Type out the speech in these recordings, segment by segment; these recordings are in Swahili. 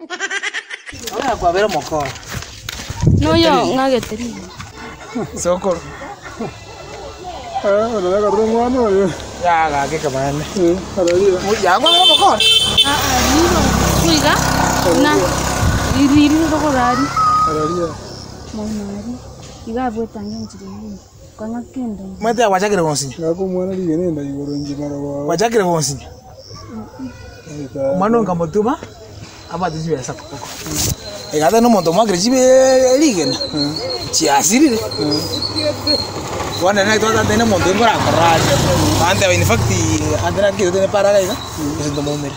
Ora kwa vera mokora. No yo ngageteri. Sokoro. Ah, unataka rumwana wewe. Ya gake kamane. Eh, ya kwa vera mokora. Ah ah, niro kuiga na iriri rokorari. Araria. Mwanari. Iga bwetanga njiri. Kwanga kendo. Mwete wachakire bonsinya. Ngako mwana ligene igoro njimara wa. Wachakire bonsinya. Mwana ngamutuma abati chibesa koko. Egata no muntu mwakire chibe ligena. Chiasirire. Wana na twata tena muntu ngora koraje. Ante in fact andra kitu tena para gaiga. Ndo mumere.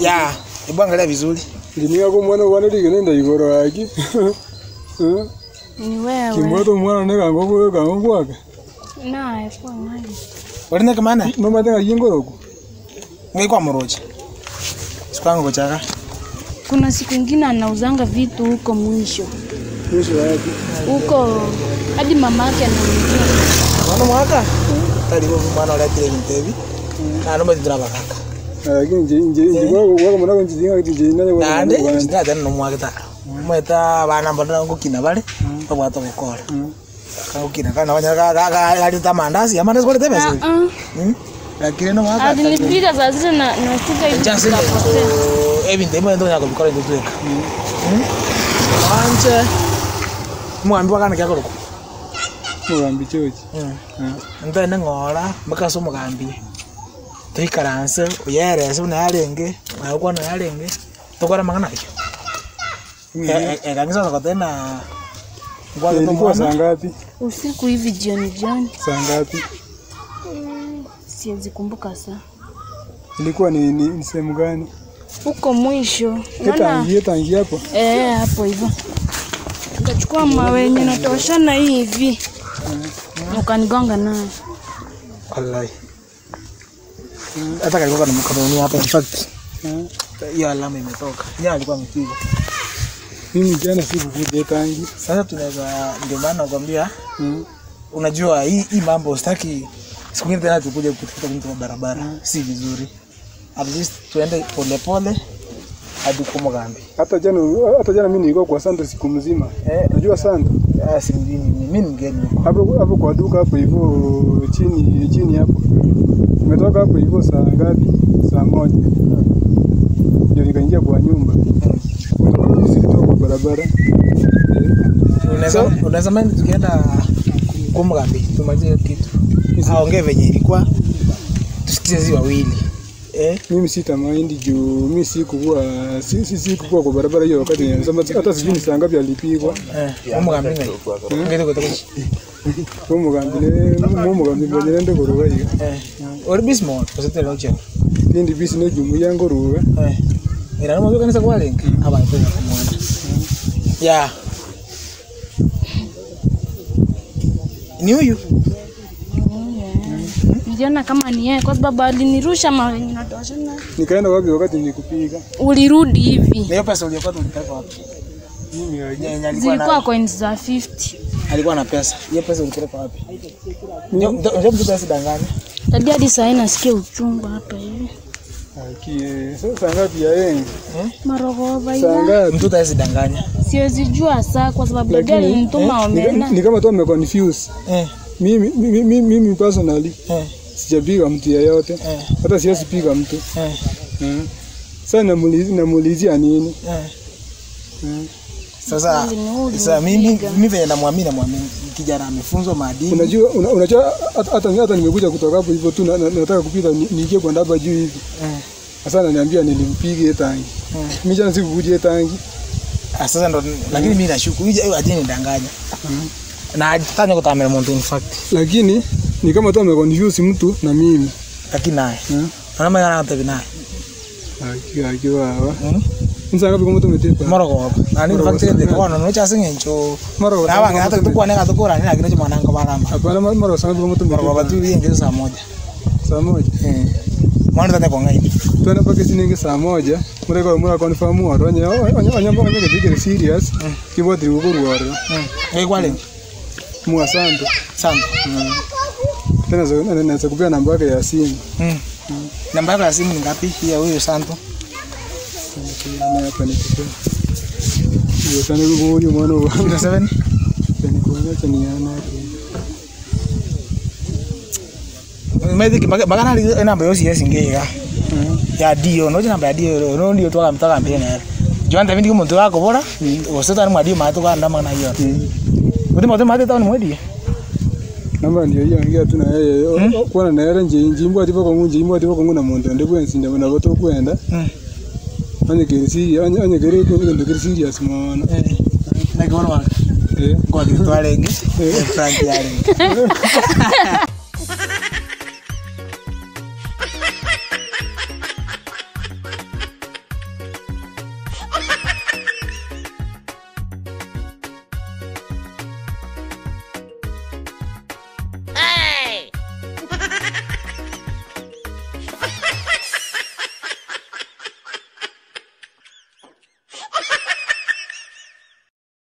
Ya, ibwangalia vizuri. Ndinga ko mwana wana ligene igoro aki. Ni wewe. Kimwato mwana ne kango kango kwake. Na, kwa ngai. Orine kamana? No matenga yingoroku. Ngai kwa morocha. Sikwangu kochaka. Kuna siku nyingine anauzanga vitu huko mwisho. Mwisho wapi? Huko hadi mama yake anamjua. Mwana mwaka? Talibo mwana aletire bintebi. Na no mtidra bakaka. Lakini nje nje kwa mwana nje nje nje nde nje tena no mwaka ta. Mweta bana mbona ngukina bale babwata gukora. Kangukina kana wanya ga ga tamandazi amandazi kwa tebe. Lakini no mwaka. Alinipiga saa zile na nashtuka hivi. Ebi ndemo ndo nyako bikora ndo tweka. Anje mwambi wakana kyako ruko. Mugambi chochi. Ndo ngora makaso mugambi. Twikaranse uyerese unayarenge, ayokwa nayarenge. Tokora mangana kyo. Kanisa kotena ngwa saa ngapi? Usiku hivi jioni jioni. Saa ngapi? Siwezi kumbuka saa. Ilikuwa ni sehemu gani? Huko mwisho. Unaona? Tangi hapo. Eh, hapo hivyo. Nikachukua mawe yenye natoshana hivi. Ukanigonga nayo. Wallahi. Hata kalikuwa na mkononi hapa in fact. Hiyo alama imetoka. Yeye alikuwa amepiga. Mimi jana sikukuja tangi. Sasa tunaweza ndio maana nakwambia. Unajua hii mambo sitaki siku nyingine tena tukuje kutukuta mtu kwa barabara. Si vizuri. At least tuende pole pole hadi kwa Mugambi. Hata jana mimi nilikuwa kwa Santo siku mzima. Unajua Santo? Ah, si mimi ni mgeni huko. Hapo kwa duka hapo hivyo chini hapo. Nimetoka hapo hivyo saa ngapi? Saa 1. Ndio nikaingia kwa nyumba. Kutoka kwa barabara. Unaweza mimi tukienda kwa Mugambi tumalize kitu. Aongee venye ilikuwa tusikize zi wawili. Mimi sitamaindi juu mimi sikuwa kwa barabara hiyo wakati nasema hata sijui ni saa ngapi alipigwa. Mugambi ngai. Ngene kutoka. Mugambi mwenye ndo kuruga hiyo. Ori bismo kusete loche. Ndi bisi ne jumuiya ngoruga. Ira no kanisa kwa link abantu kumwona. Ya. Ni huyu. Niliona kama ni yeye kwa sababu alinirusha mawe ninatoshana. Nikaenda wapi wakati nilikupiga? Ulirudi hivi. Hiyo pesa uliyokuwa ulipeleka wapi? Mimi alikuwa zilikuwa coins za 50. Alikuwa na pesa. Hiyo pesa ulipeleka wapi? Ndio mtu asidanganye. Hadi hadi saa hii nasikia uchungu hapa hivi. Aki saa ngapi ya yeye? Marogoba Saa ngapi? Mtu asidanganye. Siwezi jua saa kwa sababu dada alinituma omena. Ni kama tu ameconfuse. Mimi personally sijapiga mtu yeyote. Hata siwezi piga mtu. Sasa namuulizia nini? Sasa mimi vile namwamini kijana amefunzwa maadili. Unajua hata nimekuja kutoka hapo hivyo tu nataka kupita niingie kwa ndaba juu hivi. Sasa ananiambia nilimpiga tangi. Mimi jana sikukuja tangi. Sasa ndo lakini mimi nashuku huyu ajini nidanganya. Na hatani kutamela mtu in fact. Lakini ni kama tu ameconfuse mtu na mimi. Lakini naye. Ana maana anataka naye. Akiwa hawa. Nsa ngapi kwa mtu umetepa? Morogo. Na ni fact ile kwa no cha singencho. Morogo. Na wanga hata tukua neka tukura ni lakini mwanangu baramba. Hapana morogo sana kwa mtu umetepa. Morogo tu yenge saa 1. Saa 1. Mwana tata kwa ngai. Tuenda pake sinenge saa 1. Mureko mura confirm oro onye onye onye ke serious. Kiboti ukuru oro. Ngai kwale. Mwa Santo. Santo. Tena naweza kupea namba yake ya simu. Namba yake ya simu ni ngapi? Ya huyo Santo. Sana hapa nikisema. Ndio sana huyu mwana wa 07 nikuonyesha ni ana hapo. Methi magana ri namba yosi yesingeiga ya dio no namba ya dio no ndio twaka mtaka mbere na Joan David ko muntu akobora gose tari mwadio matu kanda magana yo Uti mote mate tani mwedi Namba ndio hiyo ongea tu na yeye kwana na yeye nje njimbo ati bako nje njimbo ati bako nguna muntu ndi kwensinda na bato kwenda anye kirisi anye kiri kintu kiri serious mwana Na kibono eh kwa kitwarenge Frank yarenge.